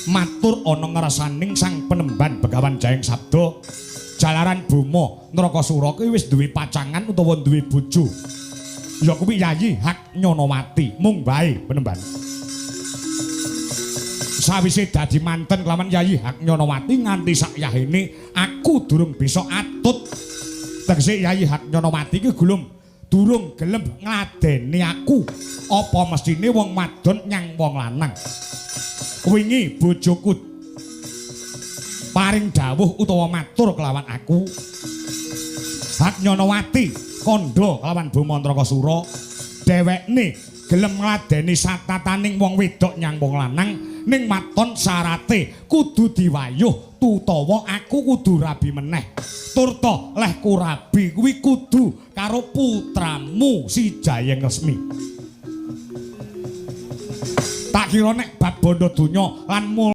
Matur ana ngrasaning sang penemban Begawan Jayeng Sabda, jalaran Boma Narakasura kuwi wis duwe pacangan utawa duwe bojo. Ya kuwi Yayi Hak Nyonowati. Mung bae penemban. Sawise dadi manten kelawan Yayi Hak Nyonowati nganti sakyahene aku durung bisa atut. Tegese Yayi Hak Nyonowati ki gulung durung gelem ngladeni aku. Apa mestine wong wadon nyang wong lanang? Wingi bojoku paring dawuh utawa matur kelawan aku. Hak Nyonowati kandha kelawan Boma Narakasura, dhewekne gelem ngladeni satataning wong wedok nyang wong lanang, ning waton syarate kudu diwayuh utawa aku kudu rabi meneh. Turta lehku rabi kuwi kudu karo putramu si Jayeng Resmi. Tak kira nek bab bondo donya lan